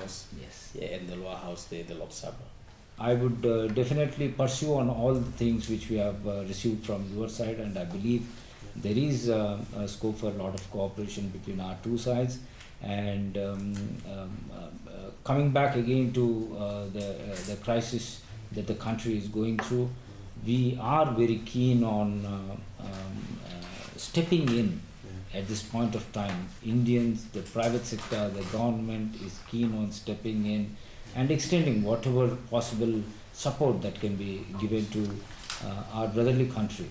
House. Yes. Yeah, and the lower house, the Lok Sabha. I would definitely pursue on all the things which we have received from your side, and I believe there is a scope for a lot of cooperation between our two sides. And coming back again to the crisis that the country is going through, we are very keen on stepping in at this point of time. Indians, the private sector, the government is keen on stepping in and extending whatever possible support that can be given to our brotherly country.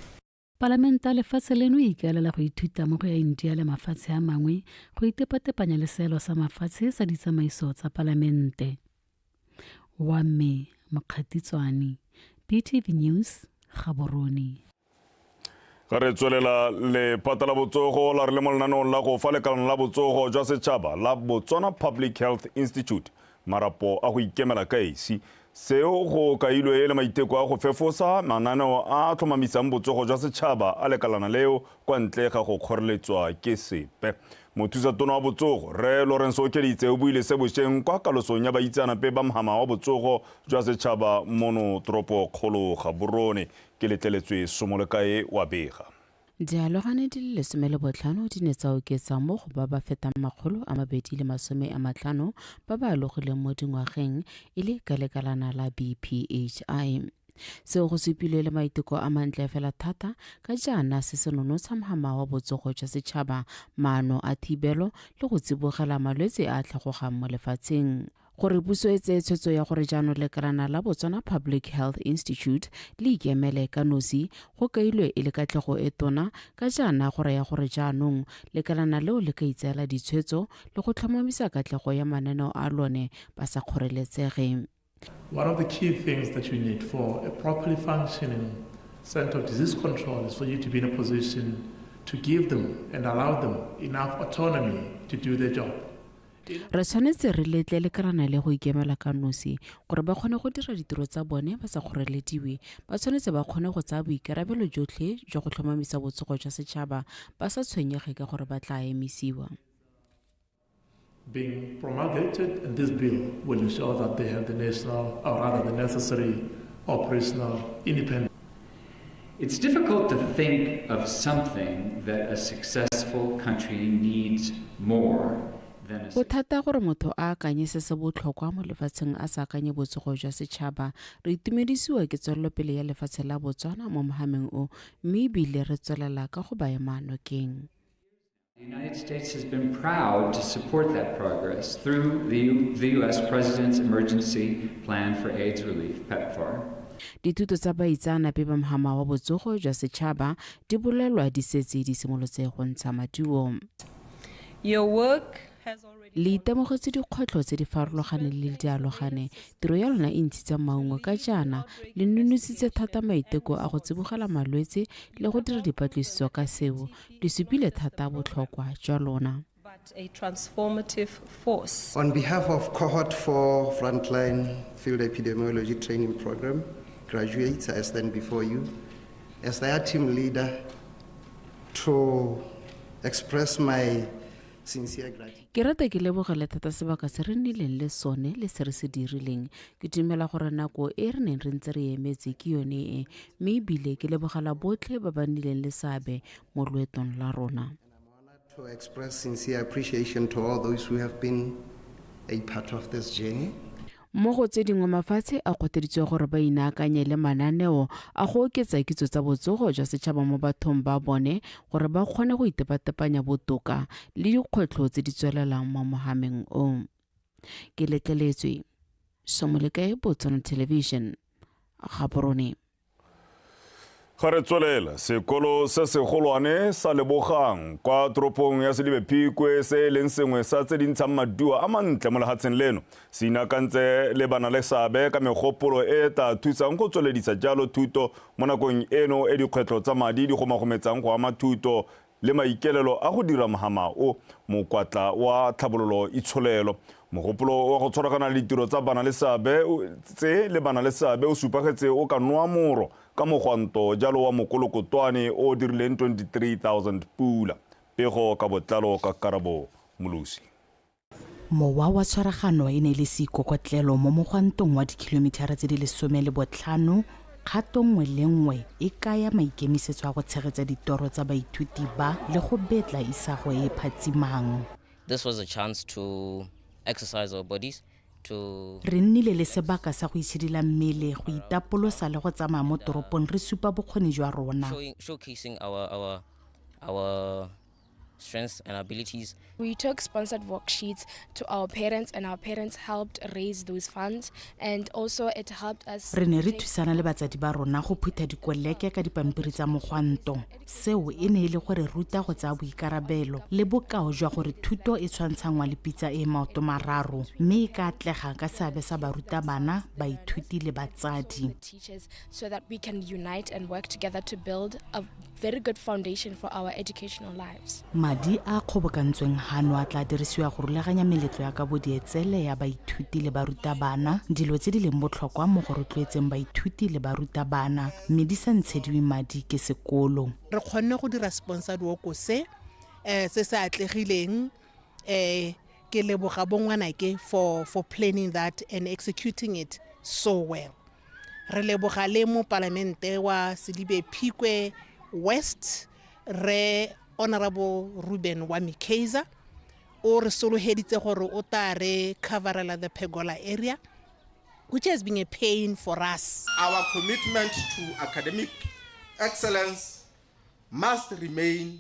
Palamente ya lefatshe leno e ikaelela go ithuta mo go ya India le mafatshe a mangwe go itepatepanya le seelo sa mafatshe sa ditsamaiso tsa palamente. Wa mme Mokgatitswane, BTV News, Gaborone. Ga re tswelela, lephata la botsogo la re le mo lenaneong la go fa lekalana la botsogo jwa setšhaba la Botswana Public Health Institute marapo a go ikemela ka esi. Seo go kailwe e le maiteko a go fefosa mananeo a a tlhomamisang botsogo jwa setšhaba a lekalana leo kwa ntle ga go kgoreletswa ke sepe. Mothusatona wa botsogo, Rre Lawrence Okeditse, o buile se bošeng kwa kalosong ya baitseanape ba mhama wa botsogo jwa setšhaba mono toropo kgolo Gaborone. Ke Letleletswe Somolekae wa bega. Dialogane di le 15 di ne tsa oketsa mo go ba ba fetang 250 ba ba alogileng mo dingwageng e le ka lekalana la BPHI. Seo go supilwe le maiteko a mantle fela thata ka jaana se se nonotsha mhama wa botsogo jwa setšhaba, maano a thibelo le go tsibogela malwetse a a tlhagogang mo lefatsheng. Gore puso e tseye tshwetso ya gore jaanong lekalana la Botswana Public Health Institute le ikemele ka nosi go kailwe e le katlego e tona ka jaana go raya gore jaanong lekalana leo le ka itseela ditshwetso le go tlhomamisa katlego ya mananeo a lone ba sa kgoreletsege. One of the key things that you need for a properly functioning center of disease control is for you to be in a position to give them and allow them enough autonomy to do their job. Re tshwanetse re letle lekalana le go ikemela ka nosi gore ba kgone go dira ditiro tsa bone ba sa kgorelediwe. Ba tshwanetse ba kgone go tsaya boikarabelo jotlhe jwa go tlhomamisa botsogo jwa setšhaba ba sa tshwenyege ka gore ba tla emisiwa. Being promulgated, and this bill will ensure that they have the national, or rather the necessary operational independence. It's difficult to think of something that a successful country needs more than a Go thata gore motho a akanye se se botlhokwa mo lefatsheng a sa akanye botsogo jwa setšhaba. Re itumedisiwa ke tswelelopele ya lefatshe la Botswana mo mohameng o, mme ebile re tswelela ka go ba ema nokeng. The United States has been proud to support that progress through the U.S. President's Emergency Plan for AIDS Relief, PEPFAR. Dithuto tsa baitseanape ba mhama wa botsogo jwa setšhaba di bolelwa di setse di simolotse go ntsha maduo. Your work has already Le itemogetse dikgwetlho tse di farologaneng le dialogane. Tiro ya lona e ntshitse maungo ka jaana le nonositse thata maiteko a go tsibogela malwetse le go dira dipatlisiso ka seo. Le supile thata botlhokwa jwa lona. But a transformative force. On behalf of Cohort 4 Frontline Field Epidemiology Training Program graduates, I stand before you as their team leader to express my sincere gratitude. Ke rata ke lebogele thata sebaka se re nnileng le sone le se re se dirileng. Ke dumela gore nako e re neng re ntse re emetse ke yone e, mme ebile ke lebogela botlhe ba ba nnileng le seabe mo loetong la rona. To express sincere appreciation to all those who have been a part of this journey. Mo go tse dingwe, mafatshe a kgothaditswe gore ba inaakanye le mananeo a go oketsa kitso tsa botsogo jwa setšhaba mo bathong ba bone gore ba kgone go itepatepanya botoka le dikgwetlho tse di tswelelang mo mohameng o. Ke Letleletswe Somolekae, Botswana Television, Gaborone. Ga re tswelela, sekolo se segolwane sa Lebogang kwa toropong ya Selibe Phikwe, se e leng sengwe sa tse di ntshang maduo a mantle mo lefatsheng leno, se inaakantse le bana le seabe ka megopolo e e tla thusang go tsweledisa jalo thuto mo nakong eno e dikgwetlho tsa madi di gomagometsang go ama thuto, le maikelelo a go dira mhama o mokwatla wa tlhabololo itsholelo. Mogopolo wa go tshwaragana le ditiro tsa bana le seabe tse le bana le seabe o supagetse o ka noa moro ka mogwanto jalo wa mokolokotwane o o dirileng 23 000 pula. Pego ka botlalo ka Karabo Molosi. Mowa wa tshwaragano e ne e le seikokotlelo mo mogwantong wa dikhilomithara tse di 15, kgato nngwe le nngwe e kaya maikemisetso a go tshegetsa ditoro tsa baithuti ba le go betla isago e e phatsimang. This was a chance to exercise our bodies, to Re nnile le sebaka sa go itshidila mmele, go itapolosa le go tsamaya mo toropong re supa bokgoni jwa rona. Showcasing our strengths and abilities. We took sponsored worksheets to our parents, and our parents helped raise those funds, and also it helped us. Re ne re thusana le batsadi ba rona go phutha dikoleke ka dipampiri tsa mogwanto. Seo e ne e le go re ruta go tsaya boikarabelo le bokao jwa gore thuto e tshwantshangwa le pitsa e maoto mararo, mme e ka atlega ka seabe sa barutabana, baithuti le batsadi. Teachers, so that we can unite and work together to build a very good foundation for our educational lives. Madi a kgobokantsweng hano a tla dirisiwa go rulaganya meletlo ya kabo dietsele ya baithuti le barutabana, dilo tse di leng botlhokwa mo go rotloetseng baithuti le barutabana, mme di sa ntshediwe madi ke sekolo. Re kgonne go dira sponsored walk se se se atlegileng. Ke leboga bongwanake for planning that and executing it so well. Re leboga le mo palamente wa Selibe Phikwe West, re Honorable Ruben Wami Kaiser, o re soloheditse gore o tla re coverela the Pergola area, which has been a pain for us. Our commitment to academic excellence must remain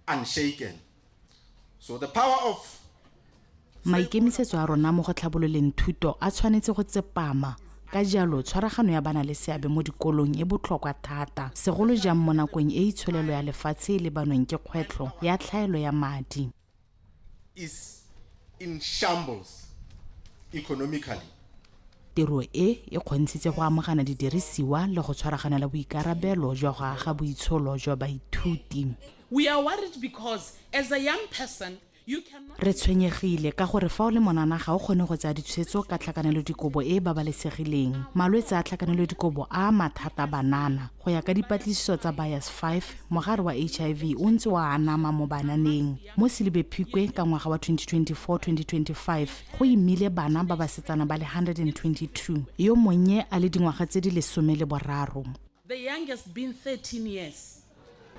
unshaken. So the power of Maikemisetso a rona mo go tlhabololeng thuto a tshwanetse go tsepama. Ka jalo tshwaragano ya bana le seabe mo dikolong e botlhokwa thata, segolo jang mo nakong e itsholelo ya lefatshe e lebanweng ke kgwetlho ya tlhaelo ya madi. Is in shambles economically. Tiro e e kgontshitse go amogana didirisiwa le go tshwaraganela boikarabelo jwa go aga boitsholo jwa baithuti. We are worried because as a young person, you cannot Re tshwenyegile ka gore fa o le monana ga o kgone go tsaya ditshwetso ka tlhakanelodikobo e e babalesegileng. Malwetse a tlhakanelodikobo a ama thata banana. Go ya ka dipatlisiso tsa Bias 5, mogare wa HIV o ntse wa anama mo bananeng. Mo Selibe Phikwe ka ngwaga wa 2024-2025 go imile bana ba basetsana ba le 122, yo monnye a le dingwaga tse di 13. The youngest being 13 years.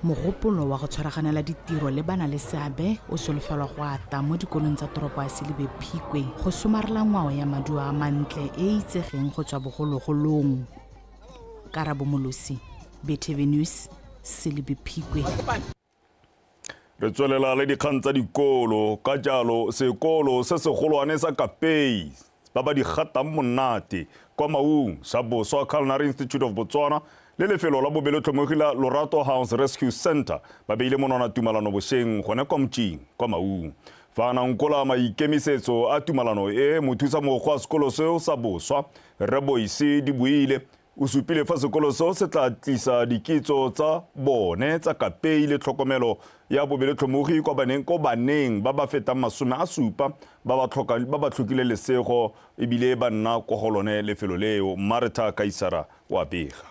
Mogopolo wa go tshwaraganela ditiro le bana le seabe o solofelwa go ata mo dikolong tsa toropo ya Selibe Phikwe go somarela ngwao ya maduo a mantle e e itsegeng go tswa bogologolong. Karabo Molosi, BTV News, Selibe Phikwe. Re tswelela le dikgang tsa dikolo. Ka jalo sekolo se segolwane sa kapei ba ba di gatang monate kwa Maung sa Boswa Culinary Institute of Botswana le lefelo la bobelotlhomogi la Lorato House Rescue Center ba beile monwana tumalano bošeng gone kwa Motšing kwa Maung. Fa a nankola maikemisetso a tumalano e, mothusa mogokgo wa sekolo seo sa Boswa, Rre Boise Dibuile, o supile fa sekolo seo se tla tlisa dikitso tsa bone tsa kapei le tlhokomelo ya bobelotlhomogi kwa baneng ko baneng ba ba fetang 70 ba ba tlhokile lesego ebile ba nna ko go lone lefelo leo. Martha Kaisara wa bega.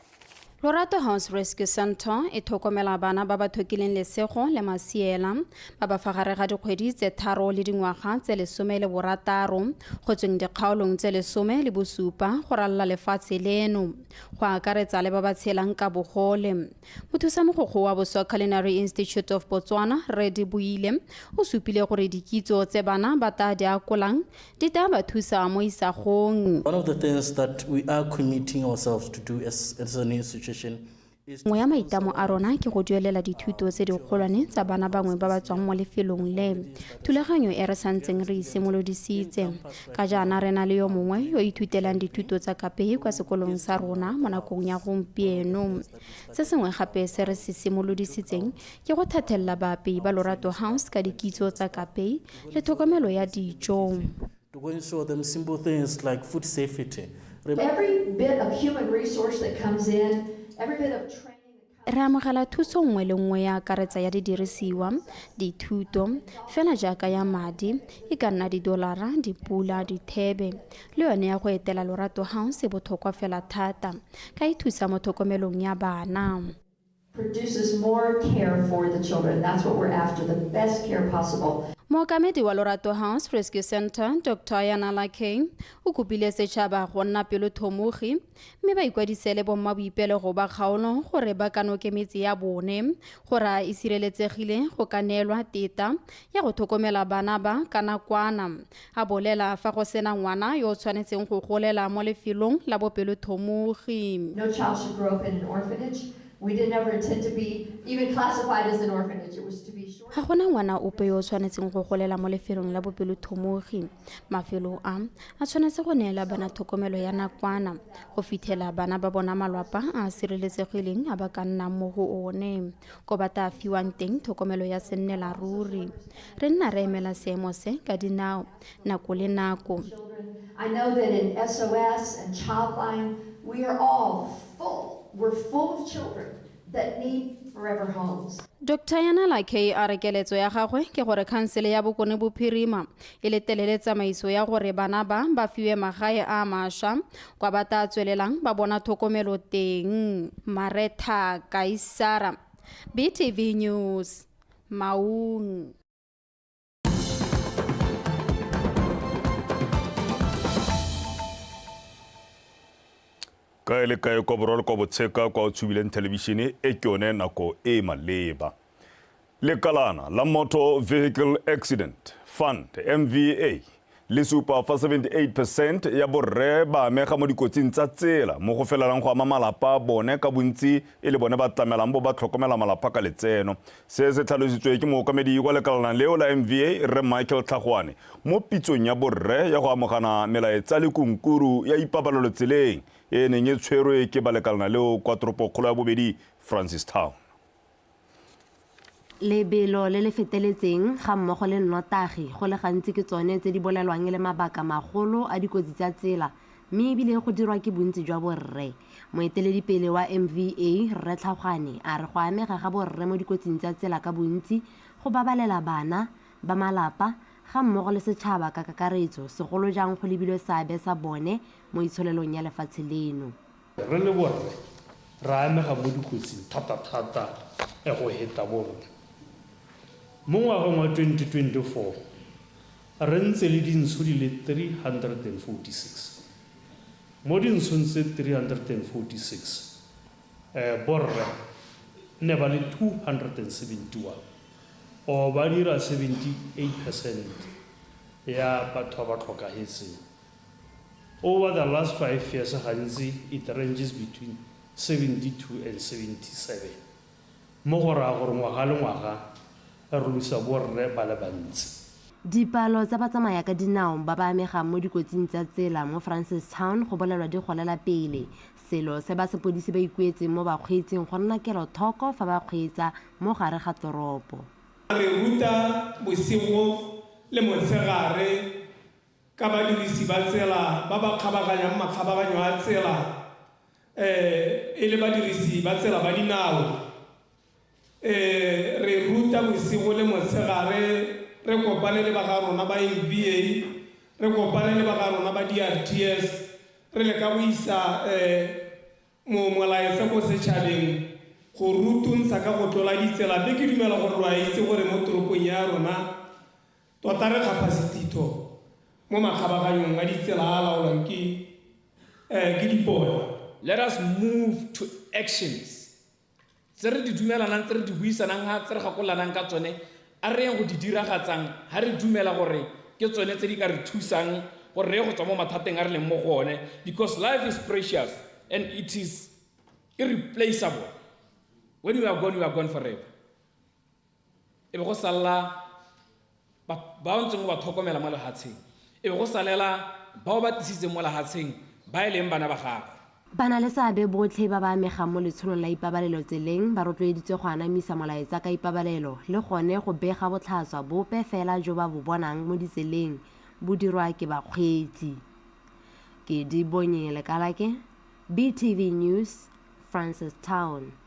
Lorato House Rescue Center e tlhokomela bana ba ba tlhokileng lesego le masiela ba ba fa gare ga dikgwedi tse 3 le dingwaga tse 16 go tsweng dikgaolong tse 17 go ralala lefatshe leno, go akaretsa le ba ba tshelang ka bogole. Mothusa mogokgo wa Boswa Culinary Institute of Botswana, Rre Dibuile, o supile gore dikitso tse bana ba tla di akolang di tla ba thusa mo isagong. One of the things that we are committing ourselves to do as an institution Nngwe ya maitlamo a rona ke go duelela dithuto tse dikgolwane tsa bana bangwe ba ba tswang mo lefelong le. Thulaganyo e re santseng re isimolodisitse. Ka jaana re na le yo mongwe yo ithutelang dithuto tsa kapei kwa sekolong sa rona mo nakong ya gompieno. Se sengwe gape se re se simolodisitseng ke go thathelela baapei ba Lorato House ka dikitso tsa kapei le tlhokomelo ya dijo. To go and show them simple things like food safety. Every bit of human resource that comes in, every bit of training. Re amogela thuso nngwe le nngwe ya akaretsa ya didirisiwa, dithuto, fela jaaka ya madi, e ka nna didolara, dipula, dithebe. Le yone ya go etela Lorato House e botlhokwa fela thata, ka e thusa mo tlhokomelong ya bana. produces more care for the children. That's what we're after, the best care possible. Mookamedi wa Lorato House Rescue Centre, Dr Yanala Kay, o kopile setšhaba go nna pelothomogi mme ba ikwadise le bommaboipelego ba kgaolo gore ba kanoke metse ya bone gore a e sireletsegile go ka neelwa teta ya go tlhokomela bana ba ka nakwana. A bolela fa go sena ngwana yo o tshwanetseng go golela mo lefelong la bopelothomogi. No child should grow up in an orphanage. We didn't ever intend to be even classified as an orphanage. It was to be short. Ga gona ngwana ope yo o tshwanetseng go golela mo lefelong la bopelothomogi. Mafelo a a tshwanetse go neela bana tlhokomelo ya nakwana go fitlhela bana ba bona malwapa a a sireletsegileng a ba ka nnang mo go one, ko ba tla fiwang teng tlhokomelo ya sennela ruri. Re nna re emela seemo se ka dinao nako le nako. I know that in SOS and Childline, we are all full. We're full of children that need forever homes. Dr Yanala Kay a re keletso ya gagwe ke gore khansele ya Bokone Bophirima e letelele tsamaiso ya gore bana ba ba fiwe magae a mašwa kwa ba tla tswelelang ba bona tlhokomelo teng. Maretha Kaisara, BTV News, Maung. Kae le kae kwa borwa le kwa botsheka kwa o tshubileng thelebišene e ke yone nako e e maleba. Lekalana la Motor Vehicle Accident Fund, MVA, le supa fa 78 percent ya borre ba amega mo dikotsing tsa tsela mo go felelang go ama malapa a bone ka bontsi e le bone ba tlamelang bo ba tlhokomela malapa ka letseno. Se se tlhalositswe ke mookamedi wa lekalana leo la MVA Rre Michael Tlhagoane mo pitsong ya borre ya go amogana melaetsa le kunkuru ya ipabalelo tseleng e e neng e tshwerwe ke ba lekalana leo kwa toropokgolo ya bobedi Francistown. Lebelo le le feteletseng ga mmogo le nnotagi go le gantsi ke tsone tse di bolelwang e le mabaka magolo a dikotsi tsa tsela mme ebile go dirwa ke bontsi jwa borre. Moeteledipele wa MVA, Rre Tlhagwane, a re go amega ga borre mo dikotsing tsa tsela ka bontsi go babalela bana, ba malapa ga mmogo le setšhaba ka kakaretso, segolo jang go lebilwe seabe sa bone mo itsholelong ya lefatshe leno. Re le borre re amega mo dikotsing thata-thata go heta borre. Mo ngwageng wa 2024 re ntse le dintsho di le 346. Mo dintshong tse 346 borre ne ba le 271 or ba dira 78 percent ya batho ba ba tlhokahetseng. Over the last 5 years gantsi it ranges between 72 and 77, mo go raya gore ngwaga le ngwaga re losa borre ba le bantsi. Dipalo tsa batsamaya ka dinao ba ba amegang mo dikotsing tsa tsela mo Francistown go bolelwa di golela pele, selo se ba sepodisi ba ikuetseng mo bakgweetsing go nna kelothoko fa ba kgweetsa mo gare ga toropo. Re ruta bosigo le motshegare ka badirisi ba tsela ba ba kgabaganyang makgabaganyo a tsela e le badirisi ba tsela ba dinao. Re ruta bosigo le motshegare re kopane le ba ga rona ba MVA, re kopane le ba ga rona ba DRTS, re leka go isa molaetsa ko setšhabeng go rutuntsha ka go tlola ditsela. Mme ke dumela gore lo a itse gore mo toropong ya rona tota re kgapha setito mo makgabaganyong a ditsela a laolwang ke ke dipone. Let us move to actions tse re di dumelanang, tse re di buisanang, ha tse re gakolanang ka tsone, a re yeng go di diragatsang ha re dumela gore ke tsone tse di ka re thusang gore re ye go tswa mo mathateng a re leng mo go one, because life is precious and it is irreplaceable. When you are gone, you are gone forever. E be go salla ba o ntseng o ba tlhokomela mo lehatsheng, e be go salela bao ba tlisitseng mo lehatsheng ba e leng bana ba gago. Ba na le seabe botlhe ba ba amegang mo letsholong la ipabalelo tseleng ba rotloeditswe go anamisa molaetsa ka ipabalelo le gone go bega botlhaswa bope fela jo ba bo bonang mo ditseleng bo dirwa ke bakgweetsi. Ke Dibonye Lekalake, BTV News, Francistown.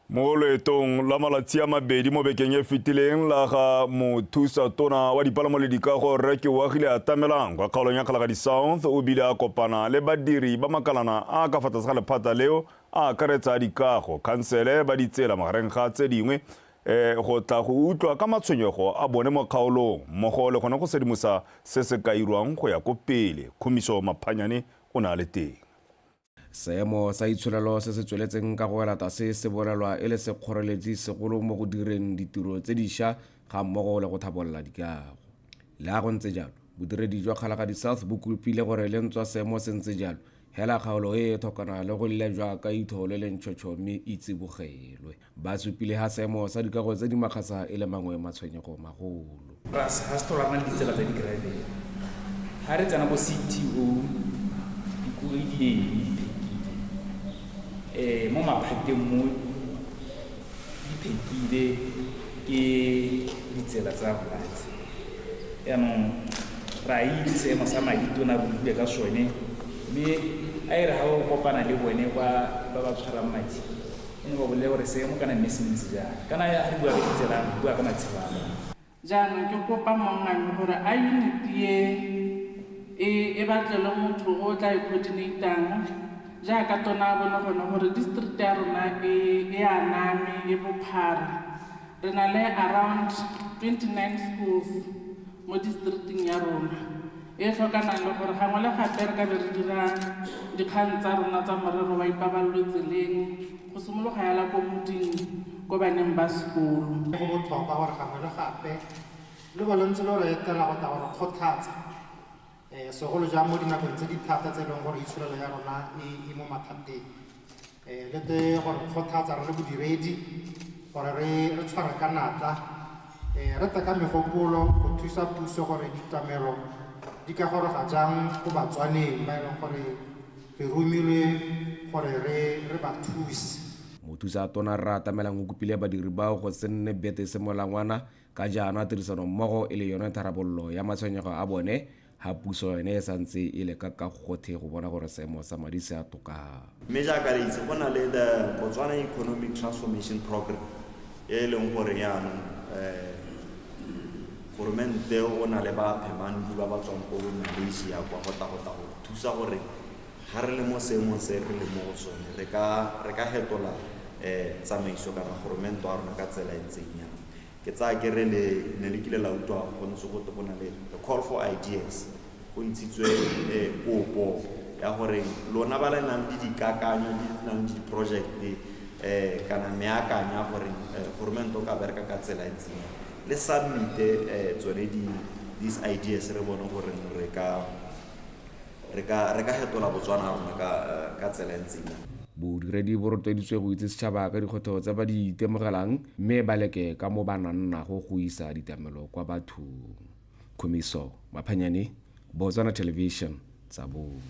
Mo loetong la malatsi a mabedi mo bekeng e fetileng la ga mothusa tona wa dipalamo le dikago Rre Keoagile Atamelang kwa kgaolong ya Kgalagadi South, o bile a kopana le badiri ba makalana a ka fa tlase ga lephata leo a akaretsa dikago, khansele ba ditsela magareng ga tse dingwe go tla go utlwa ka matshwenyego a bone mo kgaolong mmogo le gone go sedimosa se se ka irwang go ya ko pele. Khumiso Maphanyane o ne a le teng. Seemo sa itsholelo se se tsweletseng ka go wela tlase se bolelwa e le sekgoreletsi segolo mo go direng ditiro tse dišwa ga mmogo le go tlhabolola dikago. Le ha go ntse jalo, bodiredi jwa Kgalagadi South bo kopile gore le ntswa seemo se ntse jalo, hela kgaolo e e tlhokana le go lejwa ka itho le le ntšhotšho mme e tsibogelwe. Ba supile ha seemo sa dikago tse di makgasa e le mangwe matshwenyego magolo. Ga se tlhola re na le ditsela tsa di-gravel. Ga re tsena bo CTO, dikoloi di eme di phekile. Mo maphateng mo di phekile ke ditsela tsa lefatshe. Jaanong re a itse seemo sa madi tona re utlwile ka sone, mme a e re ga o kopana le bone kwa ba ba tshwarang madi, o ne ba bolele gore seemo kana mme se ntse jang. Kana ga re bua ka ditsela, re bua ka matshelo a batho. Jaanong ke kopa mongame gore a unit e batlele motho o tla e coordinatang jaaka tona a bone gone gore district ya rona e aname e bophara. Re na le around 29 schools mo districting ya rona e tlhokanang le gore gangwe le gape re ka be re dira dikgang tsa rona tsa morero wa ipaballo tseleng go simologa yala ko moding ko baneng ba sekolo. Go botlhokwa gore gangwe le gape le bo le ntse lo re etela go tla go re kgothatsa, segolo jang mo dinakong tse di thata tse e leng gore itsholelo ya rona e mo mathateng. Le te gore kgothatsa re le bodiredi gore re tshware ka natla, re tla ka megopolo go thusa puso gore ditlamelo di ka goroga jang ko Batswaneng ba e leng gore re romilwe gore re ba thuse. Mothusa tona Rra Atamelang o kopile badiri bao go se nne bete se molangwana ka jaana tirisano mmogo e le yone tharabololo ya matshwenyego a bone ha puso yone e santse e leka ka gotlhe go bona gore seemo sa madi se a toka. Mme jaaka re itse go na le the Botswana Economic Transformation Program e leng gore jaanong goromente o na le ba phemandi ba ba tswang ko Malaysia kwa go tla go tla go thusa gore ga re le mo seemong se re le mo go sone re ka hetola tsamaiso kana goromente wa rona ka tsela e ntseng jang. Ke tsaya ke re le ne le kile la utlwa go ntse go go na le the call for ideas, go ntshitswe kopo ya gore lona ba le nang le dikakanyo le nang le di-project kana meakanyo ya gore goromente o ka bereka ka tsela e ntseng jang, le submit-e tsone these ideas re bone gore re ka hetola Botswana rona ka tsela e ntseng jang. Bodiredi bo rotloeditswe go itse setšhaba ka dikgwetlho tse ba di itemogelang mme ba leke ka mo ba nang nago go isa ditlamelo kwa bathong. Khumiso Maphanyane, Botswana Television, Tsabong.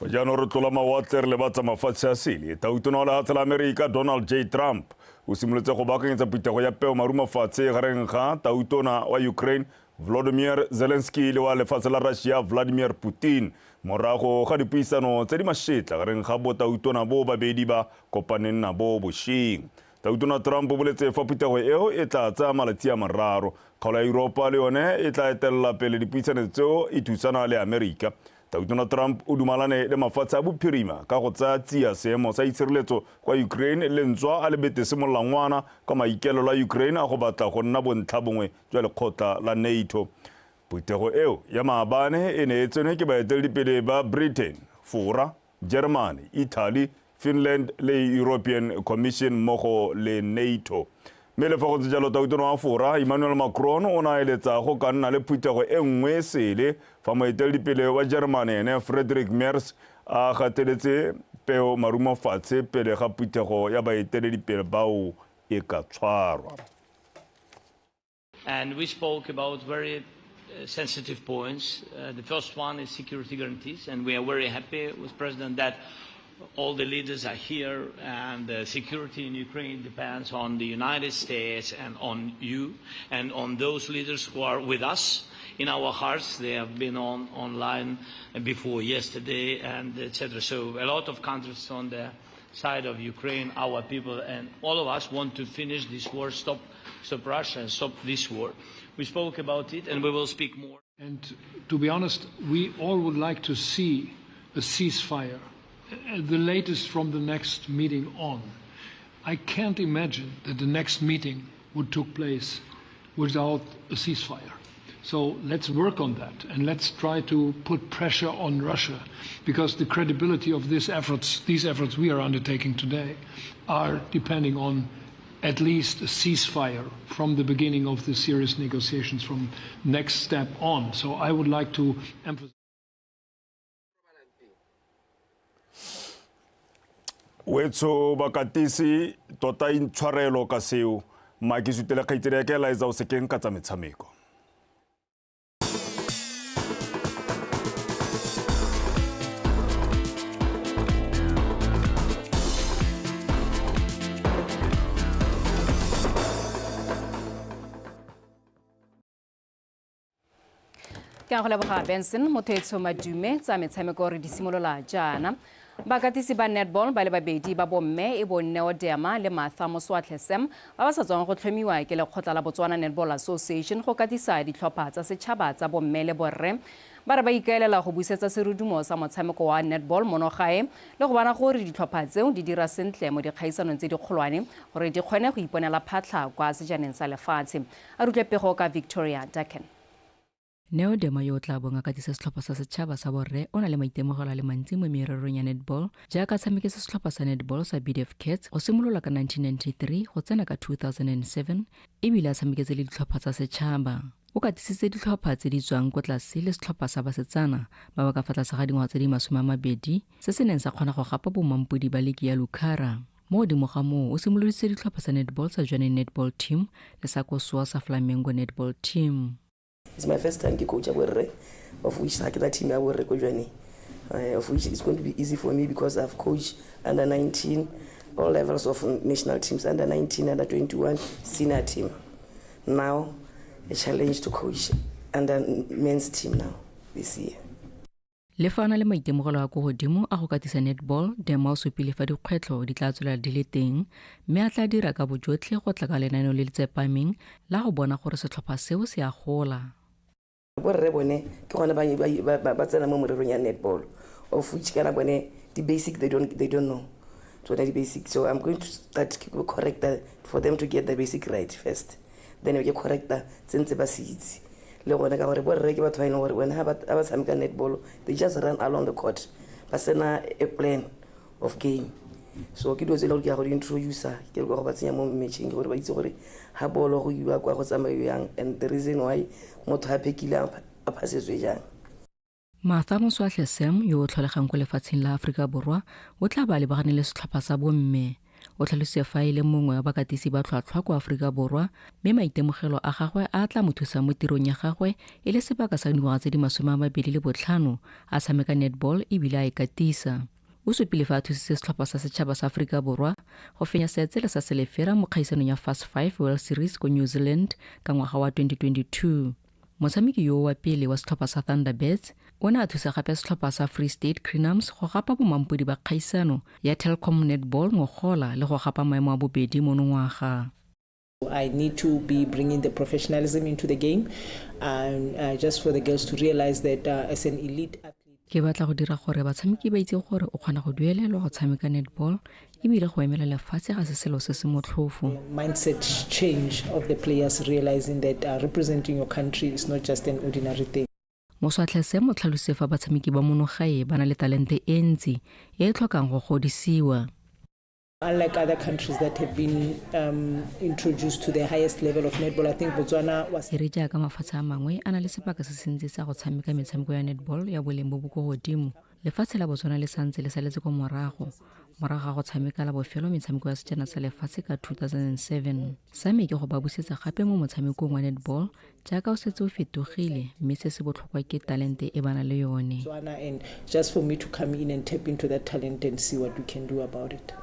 Fa jaanong re tlola mawatle re lebatsa mafatshe a sele, tautona wa lefatshe la Amerika Donald J. Trump o simolotse go baakanyetsa phuthego ya peo marumafatshe gareng ga tautona wa Ukraine Volodymyr Zelensky le wa lefatshe la Russia Vladimir Putin morago ga dipuisano tse di mašetla gareng ga botautona bo babedi ba kopaneng nabo bošeng. Tautona Trump o boletse fa phuthego eo e tla tsaya malatsi a mararo. Kgaolo ya Europa le yone e tla etelela pele dipuisano tseo e thusana le Amerika. Tautona Trump o dumalane le mafatshe a bophirima ka go tsaya tsia seemo sa itshireletso kwa Ukraine le ntswa a lebete semolangwana ka maikaelelo a Ukraine a go batla go nna bontlha bongwe jwa lekgotla la NATO. Phuthego eo ya maabane e ne e tsenwe ke baeteledipele ba Britain, Fora, Germany, Italy, Finland le European Commission mmogo le NATO. Mme le fa go ntse jalo, tautona wa Fora Emmanuel Macron o ne a eletsa go ka nna le phuthego e nngwe sele fa moeteledipele wa Germany ene Friedrich Merz a gateletse peo marumo fatshe pele ga phuthego ya baeteledipele bao e ka tshwarwa. And we spoke about very sensitive points. The first one is security guarantees, and we are very happy with President that all the leaders are here, and the security in Ukraine depends on the United States and on you and on those leaders who are with us in our hearts. They have been online before yesterday, and etc. So a lot of countries on the side of Ukraine, our people, and all of us want to finish this war, stop, stop Russia, and stop this war. We spoke about it, and we will speak more. And to be honest, we all would like to see a ceasefire, the latest from the next meeting on. I can't imagine that the next meeting would took place without a ceasefire. So let's work on that and let's try to put pressure on Russia because the credibility of these efforts, these efforts we are undertaking today, are depending on at least a ceasefire from the beginning of the serious negotiations from next step on. So I would like to emphasize. Wetsho bakatisi tota intshwarelo ka seo mma ke sutele kgaitsedi ya ke laetsa o sekeng ka tsa metshameko. Ke a go leboga Benson Motho Madume. Tsa metshameko re di simolola jaana. Bakatisi ba netball ba le babedi ba bomme e bo Neo Dema le Martha Moswatlhe Sam ba ba sa tswang go tlhomiwa ke lekgotla la Botswana Netball Association go katisa ditlhopha tsa setšhaba tsa bomme le borre ba re ba ikaelela go busetsa serudumo sa motshameko wa netball mono gae le go bona gore ditlhopha tseo di dira sentle mo dikgaisanong tse dikgolwane gore di kgone go iponela phatlha kwa sejaneng sa lefatshe. A rutle pego ka Victoria Daken. Neo Dema yo o tla bong a katisa setlhopha sa setšhaba sa borre o na le maitemogelo a le mantsi mo mererong ya netball jaaka tshameketse setlhopha sa netball sa BDF Cats go simolola ka 1993 go tsena ka 2007 ebile a tshameketse le ditlhopha tsa setšhaba. O katisitse ditlhopha tse di tswang ko tlase le setlhopha sa basetsana ba ba ka fa tlase ga dingwaga tse di 20 se se neng sa kgona go gapa bomampodi ba liki ya Lucara. Mo godimo ga moo o simolodisitse ditlhopha sa netball sa Jwaneng Netball Team le sa Kosoa sa Flamengo Netball Team. It's my first time to coach borre, of which ga ke na team ya borre ko Jwaneng, of which it's going to be easy for me because I've coached under 19, all levels of national teams, under 19, under 21, senior team. Now, a challenge to coach under men's team now this year. Le fa a na le maitemogelo a ko godimo a go katisa netball, Dema o supile fa dikgwetlho di tla tswelela di le teng mme a tla dira ka bojotlhe go tla ka lenaneo le le tsepameng la go bona gore setlhopha seo se a gola. Borre bone ke gone ba tsena mo morerong ya netball, of which kana bone the basic they don't know tsone di basic. So I'm going to start to correct that for them to get the basic right first, then ke correcta tse ntse ba se itse le gone ka gore borre ke batho ba e leng gore bone ga ba tshameka netball, they just run along the court ba sena a plan of game. So ke dilo tse e leng gore ke ya go di introducer, ke le go ba tsenya mo matching gore ba itse gore ga bolo go iwa kwa go tsamaiwa yang and the reason why motho a phekile a phasetswe jang. Martha Moswatlhe Sam yo o tlholegang ko lefatsheng la Aforika Borwa o tla ba lebagane le setlhopha sa bomme. O tlhalositse fa e le mongwe wa bakatisi ba tlhwatlhwa kwa Aforika Borwa mme maitemogelo a gagwe a tla mo thusa mo tirong ya gagwe e le sebaka sa dingwaga tse di 25 a tshameka netball ebile a e katisa. O supile fa a thusitse setlhopha sa setšhaba sa Aforika Borwa go fenya seetsele sa selefera mo kgaisanong ya Fast 5 World Series ko New Zealand ka ngwaga wa 2022. Motshameki yo wa pele wa setlhopha sa Thunderbirds o ne a thusa gape setlhopha sa Free State Crinums go gapa bomampodi ba kgaisano ya Telkom Netball ngogola le go gapa maemo a bobedi monongwaga. I need to be bringing the professionalism into the game, and just for the girls to realize that as an elite athlete. Ke batla go dira gore batshameki ba itse gore o kgona go duelelwa go tshameka netball ebile go emela lefatshe ga se selo se se motlhofo. Mindset change of the players realizing that representing your country is not just an ordinary thing. Moswatlhe Sam o tlhalositse fa batshameki ba monogae ba na le talente e ntsi e e tlhokang go godisiwa. Unlike other countries that have been introduced to the highest level of netball, I think Botswana was. E re jaaka mafatshe a mangwe a na le sebaka se sentsi sa go tshameka metshameko ya netball ya boleng bo bo ko godimo, lefatshe la Botswana le santse le saletse kwa morago morago ga go tshameka la bofelo metshameko ya sejana sa lefatshe ka 2007. Sa me ke go ba busetsa gape mo motshamekong wa netball jaaka o setse o fetogile mme se se botlhokwa ke talente e ba na le yone. Botswana, and just for me to come in and tap into that talent and see what we can do about it.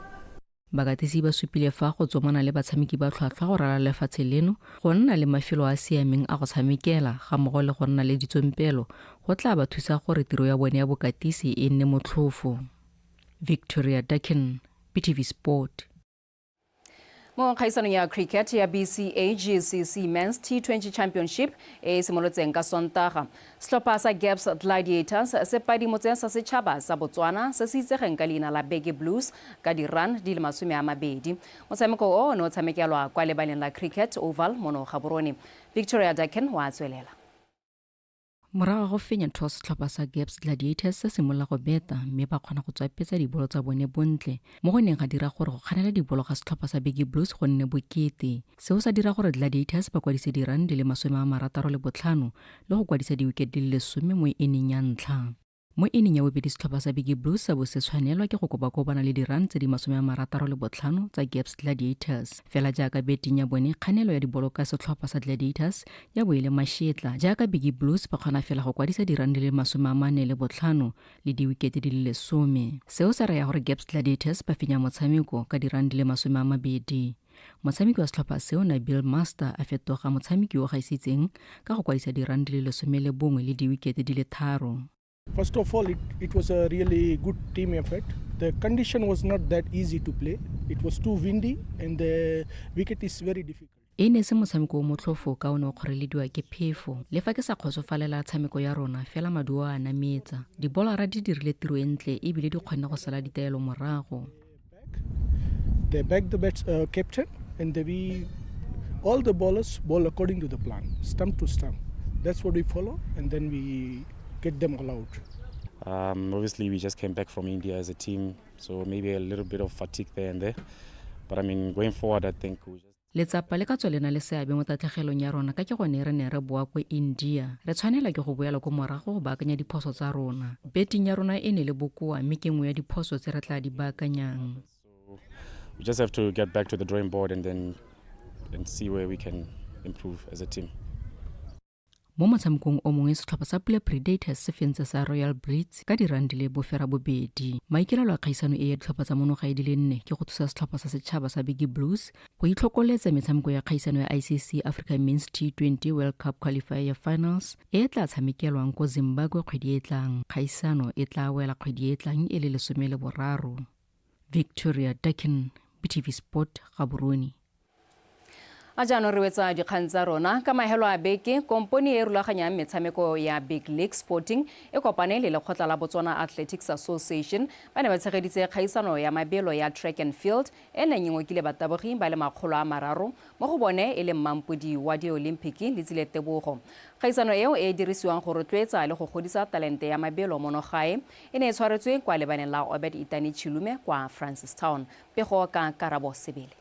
Bakatisi ba supile fa go tsomana le batshameki ba tlhwatlhwa go ralala lefatshe leno, go nna le mafelo a a siameng a go tshamekela ga mmogo le go nna le ditsompelo go tla ba thusa gore tiro ya bone ya bokatisi e nne motlhofo. Victoria Dakin, BTV Sport. Mo kgaisanong ya cricket ya BCA GCC Men's T20 Championship e e simolotseng ka Sontaga, setlhopha sa Gaps Gladiators se padimotse sa setšhaba sa Botswana se se itsegeng ka leina la Beke Blues ka di-run di le 20. Motshameko o o ne o tshamekelwa kwa lebaleng la Cricket Oval mono Gaborone. Victoria Dakin wa tswelela. Morago ga go fenya toss, setlhopha sa Gaps Gladiators sa simolola go beta mme ba kgona go tswapetsa dibolo tsa bone bontle, mo go neng ga dira gore go kganela dibolo ga setlhopha sa Biggie Blues go nne bokete. Seo sa dira gore Gladiators ba kwadise di-run di le 65 le go kwadisa di-wicket di le 10 mo inning ya ntlha. Mo inning ya bobedi setlhopha sa Biggie Blues sa bo se tshwanelwa ke go kobakobana le di-run tse di 65 tsa Gaps Gladiators. Fela jaaka betting ya bone, kganelo ya dibolo ka setlhopha sa Gladiators ya bo e le mashetla, jaaka Biggie Blues ba kgona fela go kwadisa di-run di le 45 le diwikete di le 10. Seo sa raya gore Gaps Gladiators ba fenya motshameko ka di-run di le 20. Motshameki wa setlhopha seo Nabil Master a fetoga motshameki yo o gaisitseng ka go kwadisa di-run di le 11 le diwikete di le 3. First of all, it was a really good team effort. The condition was not that easy to play. It was too windy and the wicket is very difficult. E ne e se motshameko o motlhofo ka o ne o kgorelediwa ke phefo. Le fa ke sa kgotsofalela tshameko ya rona, fela maduo a a nametsa. Dibolara di dirile tiro e ntle e bile di kgonne go sala ditaelo morago. They back the bats, captain and they we all the bowlers bowl according to the plan, stump to stump. That's what we follow and then we get them all out. Obviously, we just came back from India as a team, so maybe a little bit of fatigue there and there. But going forward, I think we just... Letsapa le ka tswa le na le seabe mo tatlhegelong ya rona ka ke gone re ne re boa ko India. Re tshwanela ke go boela ko morago go baakanya diphoso tsa rona. Betting ya rona e ne le bokoa mme ke nngwe ya diphoso tse re tla di baakanyang. So we just have to get back to the drawing board and then and see where we can improve as a team. Mo motshamekong o mongwe, setlhopha sa Pula Predators se fentse sa Royal Blitz ka di-run di le 8. Maikaelelo a kgaisano e ya ditlhopha tsa monogae di le 4 ke go thusa setlhopha sa setšhaba sa Biggie Blues go itlhokoletsa metshameko ya kgaisano ya ICC Africa Men's T20 World Cup Qualifier Finals e e tla tshamekelwang ko Zimbabwe kgwedi e e tlang. Kgaisano e tla wela kgwedi e e tlang e le 13. Victoria Dakin, BTV Sport, Gaborone. A jaanong re wetsa dikgang tsa rona ka mahelo a beke. Komponi e rulaganyang metshameko ya Big League Sporting e kopane le lekgotla la Botswana Athletics Association. Ba ne ba tshegeditse kgaisano ya mabelo ya track and field e neng e ngokile batabogi ba le 300, mo go bone e le mmampodi wa di-Olympic Letsile Tebogo. Kgaisano eo e dirisiwang go rotloetsa le go godisa talente ya mabelo mono gae e ne e tshwaretswe kwa lebaleng la Obed Itani Chilume kwa Francistown. Pego ka Karabo Sebele.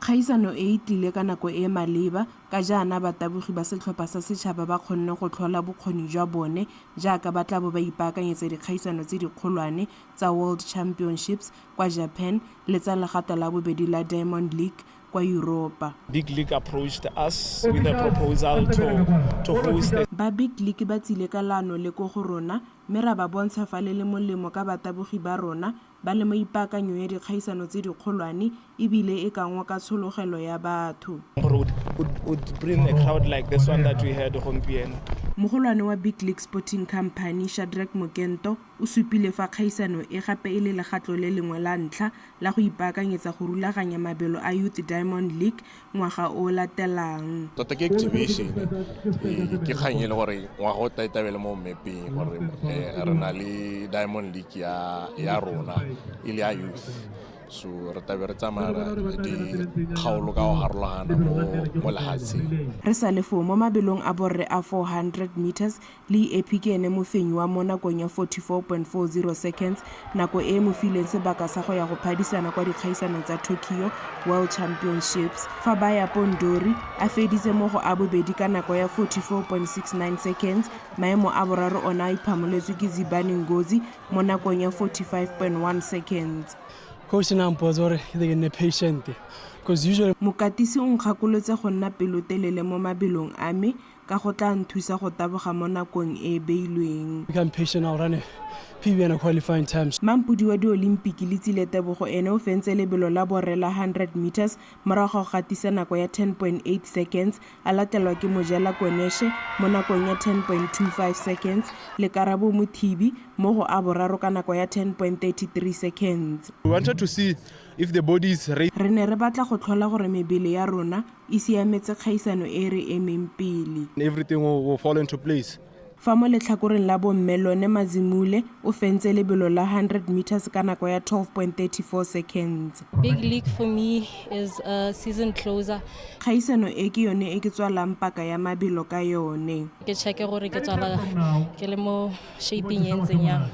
Kgaisano e e tlile ka nako e e maleba ka jaana batabogi ba setlhopha sa setšhaba ba kgonne go tlhola bokgoni jwa bone jaaka ba tla bo ba ipaakanyetsa dikgaisano tse dikgolwane tsa World Championships kwa Japan le tsa legato la bobedi la Diamond League kwa Yuropa. Big League approached us with a proposal to host the Ba Big League ba tsile ka leano le ko go rona mme ra ba bontsha fa le le molemo ka batabogi ba rona ba le mo ipaakanyong ya dikgaisano tse dikgolwane ebile e ka ngoka tshologelo ya batho. Gore would bring a crowd like this one that we had gompieno. Mogolwane wa Big League Sporting Company Shadrack Mokento o supile fa kgaisano e gape e le legatlo le lengwe la ntlha la go ipaakanyetsa go rulaganya mabelo a Youth Diamond League ngwaga o latelang. Tota ke activation, ke kgang e le gore ngwaga o tla e tabele mo mmepeng gore re na le Diamond League ya rona e le ya youth. So re tlabe re tsamaya dikgaolo ka go harologana mo lefatsheng. Re sa le foo mo mabelong a borre a 400 meters le Epi ke ene mofenyi wa mo nakong ya 44.40 seconds, nako e e mo fileng sebaka sa go ya go phadisana kwa dikgaisanong tsa Tokyo World Championships. Fa ba ya Pondori a feditse mo go a bobedi ka nako ya 44.69 seconds, maemo a boraro ona a iphamoletswe ke Zibani Ngozi mo nakong ya 45.1 seconds. Coach na mpotsa gore ke nne patient, Because usually Mokatisi o nkgakolotse go nna pelotelele mo mabelong a me ka go tla nthusa go taboga mo nakong e e beilweng. Become patient, I'll run a PB and a qualifying time. Mampodi wa Diolimpiki Letsile Tebogo ene o fentse lebelo la borre la 100 metres morago ga go gatisa nako ya 10.8 seconds, a latelwa ke Mojela Koneshe mo nakong ya 10.25 seconds le Karabo Mothibi mo go a boraro ka nako ya 10.33 seconds. We wanted to see if the body is ready. Re ne re batla go tlhola gore mebele ya rona e siametse kgaisano e re emeng pele. Everything will fall into place. Fa mo letlhakoreng la bomme lone Mazimule o fentse lebelo la 100 metres ka nako ya 12.34 seconds. Big league for me is a season closer. Kgaisano e ke yone e ke tswalang paka ya mabelo ka yone. Ke checke gore ke tswala ke le mo shaping e ntseng yang.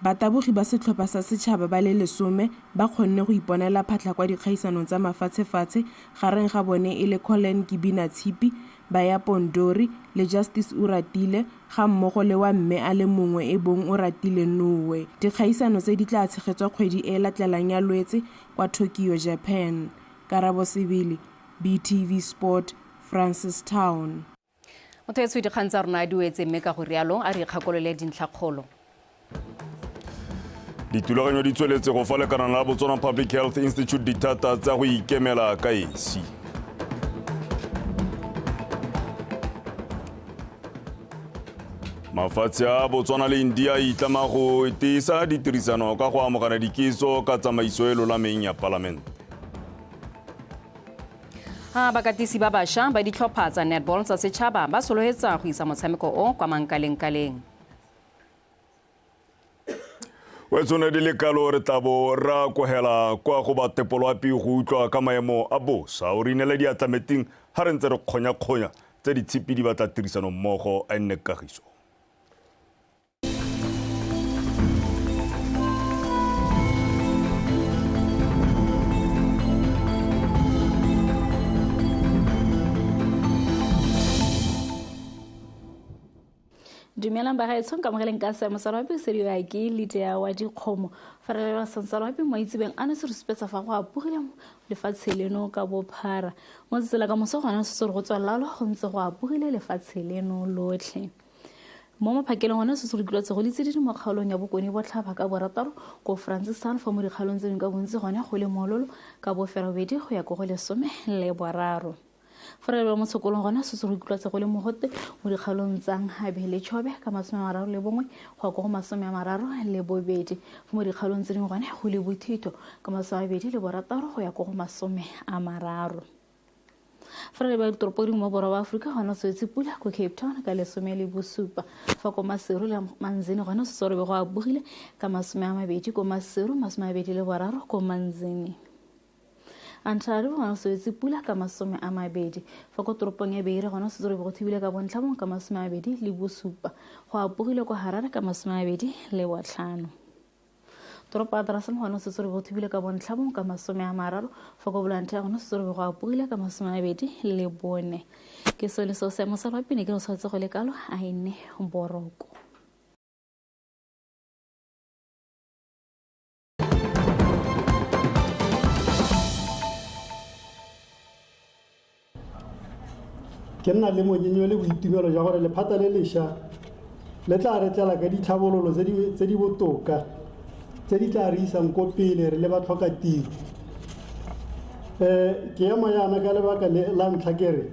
Batabogi ba setlhopha sa setšhaba ba le lesome ba kgonne go iponela phatlha kwa dikgaisanong tsa mafatshefatshe, gareng ga bone e le Collen Kebinatshipi, Baya Pondori le Justice Oratile ga mmogo le wa mme a le mongwe e bong Oratile Noe. Dikgaisano tse di tla tshegetswa kgwedi e e latelang ya Lwetse kwa Tokyo, Japan. Karabo Sebele, BTV Sport, Francistown. Motho etsho, dikgang tsa rona di wetse, mme ka go rialo a re ikgakolole dintlhakgolo. Dithulaganyo di tsweletse go fa lekalana la Botswana Public Health Institute dithata tsa go ikemela ka esi. Mafatshe a Botswana le India a itlama go tiisa ditirisano ka go amogana dikitso ka tsamaiso e lolameng ya palamente. Ha bakatisi ba bašwa ba ditlhopha tsa netball tsa setšhaba ba solohetsa go isa motshameko o kwa mankalengkaleng. We tsone di le kalo, re tla bo ra kogela kwa go ba tepoloapi go utlwa ka maemo a bosa. O re inele diatlameting ha re ntse re kgonya-kgonya tse ditshipi di batla tirisano mmogo. A nne kagiso. Dumelang bagaetsho, nkamogeleng ka seemo sa loapi se dira ke Lydia wa Dikgomo. Fa re leba seemo sa loapi mo itsebeng a ne se re supetsa fa go apogile lefatshe leno ka bophara. Mo tsela ka moso gona se re go tswalalo go ntse go apogile lefatshe leno lotlhe. Mo maphakeleng gona se se re kilotse go litsididi mo kgaolong ya Bokone Botlhaba ka borataro ko Francistown, fa mo dikgaolong tse dingwe ka bontsi gone go le mololo ka boferobedi go ya ko go 13. Fa re leba mo tshokolong gona se se re utlwatse go le mogote mo dikgaolong tsa Nhabe le Chobe ka 31 go ya ko go 32, fa mo dikgaolong tse dingwe gone go le bothito ka 26 go ya ko go 30. Fa re leba ditoropo dingwe mo borwa ba Aforika gona tswetse pula ko Cape Town ka 17, fa ko Maseru le Manzini gona se se re be go apogile ka 20 ko Maseru, 23 ko Manzini. Antananarivo gona swetse pula ka 20, fa ko toropong ya Beira gona setse re be go thibile ka bontlhabong ka 27, go apogile kwa Harare ka 25. Toropo ya Drasen gona setse re be go thibile ka bontlhabong ka 30, fa ko Blantyre gona setse re be go apogile ka 24. Ke sone seo seemo sa loapi ne ke re tshwanetse go le kalo, a e nne boroko. Ke nna le monyenyo le boitumelo jwa gore lephata le lešwa le tla re tlela ka ditlhabololo tse di botoka tse di tla re isang ko pele re le batlhokatiro. Ke ema yana ka lebaka le la ntlha ke re